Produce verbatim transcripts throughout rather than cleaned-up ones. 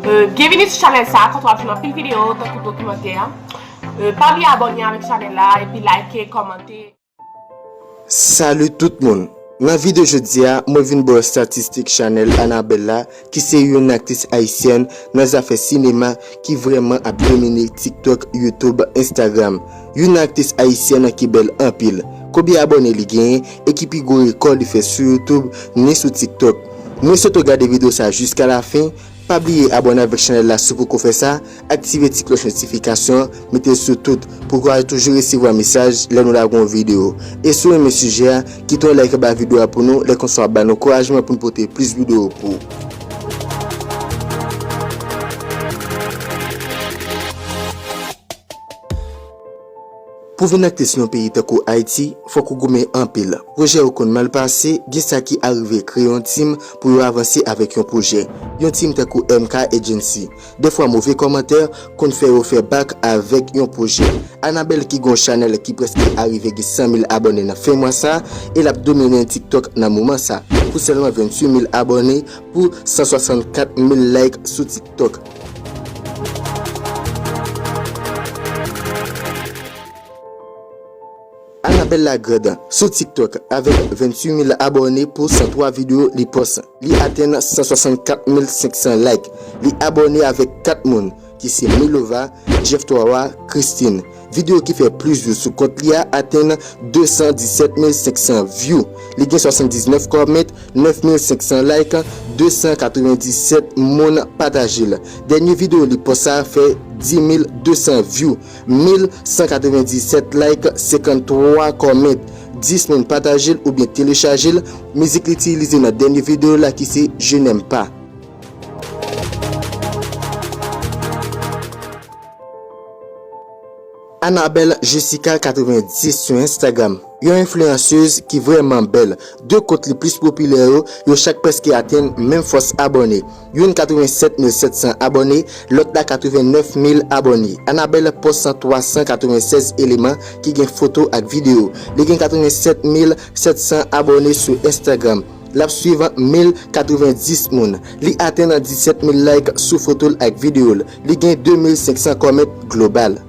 Euh, byenvini sou chanèl sa, kote w ap jwenn anpil videyo, tankou dokimantè. Euh, pa bliye abòne avèk chanèl la, epi like, kòmante. Salut tout moun! Nan videyo jodi a, mwen vin ba w estatistik chanèl Anabelle la, ki se youn nan aktris ayisyèn nan zafè sinema ki vrèman ap domine TikTok, YouTube, Instagram. Youn nan aktris ayisyèn ki bèl anpil. Konbyen abòne li genyen e ki pi gwo rekò li fè sou YouTube ni sou TikTok? Mwen swete w gade videyo sa jiska lafen. Pa bliye abòne avèk chanèl la si w poko fè sa, aktive ti klòch notifikasyon an, mete l sou tout pou w ka toujou resevwa mesaj lè nou lage yon videyo. E si w renmen sijè a, kite yon like anba videyo a pou nou, lè konsa w ap ba n ankourajman pou n pote plis videyo pou ou. Pou vin aktris nan yon peyi tankou Ayiti, fòk ou goumen anpil. Pwojè yo konn mal pase, gen sa ki arive kreye yon team pou yo avanse avèk yon pwojè. Yon team tankou M K Agency. Dèfwa move kòmantè konn fè yo fè bak avèk yon pwojè. Anabelle ki gen yon chanèl ki prèske arive gen san mil abòne nan fen mwa sa, e l ap domine TikTok nan moman sa. Pou sèlman venntuit mil abòne, pou san swasannkat mil like sou TikTok. Anabelle Lagrande sou TikTok avèk venntuit mil abòne pou san twa videyo li pòs. Li atenn san swasannkat mil senk san like. Li abòne avèk kat moun, ki se Milova, Jeff Twawa, Christine. Videyo ki fè plis view sou kont li a atenn de san disèt mil senk san view. Li gen swasanndiznèf comment, nèf mil senk san like, de san katrevenndisèt moun pataje l. Dènye videyo li pòs sa fè dis mil de san view, mil san katrevenndisèt like, senkanntwa comment, dis moun pataje l oubyen telechaje l. Mizik li itilize nan dènye videyo la ki se Je n'aime pas. Anabelle Jessica katrevenndis sou Instagram. Yon enfliyansez ki vrèman bèl. De kont li plis popilè yo, yo chak prèske atenn menm fòs abòne. Youn katrevennsèt mil sèt san abòne, lòt la katrevennèf mil abòne. Anabelle pòs twa san katrevensèz eleman ki gen foto ak videyo. Li gen katrevensèt mil sèt san abòne sou Instagram. L ap swiv mil katrevendis moun. Li atenn disèt mil like sou foto l ak videyo l. Li gen de mil senk san comment global.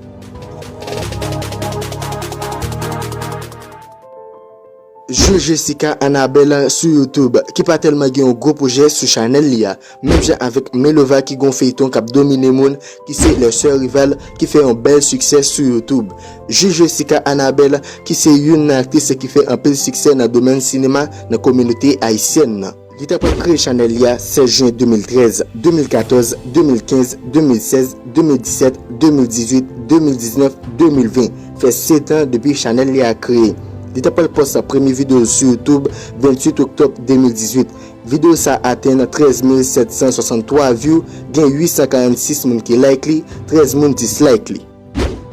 Jules Jessica Anabelle sou YouTube, ki pa tèlman gen yon gwo pwojè sou chanèl li a, menm jan avèk Milova ki gen yon feyton k ap domine moun, ki se Les Sœurs Rivales, ki fè yon bèl siksè sou YouTube. Jules Jessica Anabelle, ki se youn nan aktris ki fè anpil siksè nan domèn sinema nan kominote ayisyèn nan. Li ta pral kreye chanèl li a sèz jen de mil trèz, de mil katòz, de mil kenz, de mil sèz, de mil disèt, de mil dizuit, de mil diznèf, de mil ven. Fè sèt an depi chanèl li a kreye. Li ta pral pòs premye videyo l sou YouTube venntuit oktòb de mil dizuit. Videyo sa atenn trèz mil sèt san swasanntwa view, gen uit san karannsis moun ki like li, trèz moun dislike li.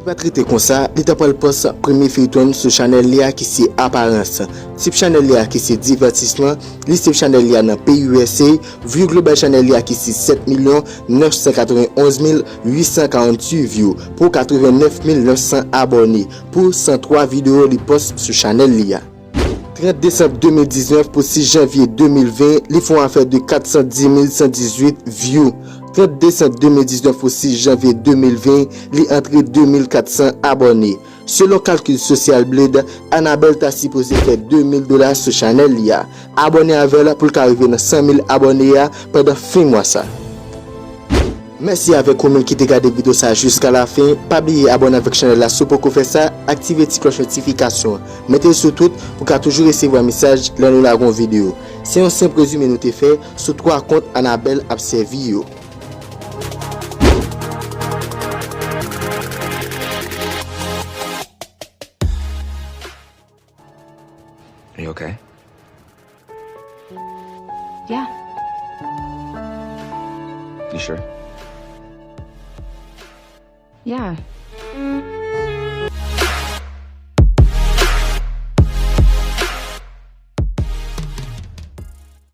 Li pa t rete konsa, li ta pral pòs premye feyton sou chanèl li a ki se Aparans. Tip chanèl li a ki se divètisman, li swiv chanèl li a nan peyi U S A, view global chanèl li a ki se sèt milyon nèf san katrevenonz mil uit san karanntuit view pou katrevennèf mil nèf san abòne pou san twa videyo li pòs sou chanèl li a. Trant desanm de mil diznèf pou sis janvye de mil ven, li fè yon afè de kat san dis mil san dizuit view. Trant desanm de mil diznèf pou sis janvye de mil ven, li antre de mil kat san abòne. Selon kalkil Social Blade, Anabelle ta sipoze fè de mil dola sou chanèl li a. Abòne avè l pou l ka rive nan san mil abòne a pandan fen mwa sa. Mèsi avèk ou menm ki te gade videyo sa jiska lafen. Pa bliye abòne avèk chanèl la si w poko fè sa, aktive ti klòch notifikasyon an, mete l sou tout pou w ka toujou resevwa mesaj lè nou lage yon videyo. Se yon senp rezime nou te fè sou twa kont Anabelle ap sèvi yo. Are you okay? Yeah. You sure? Yeah.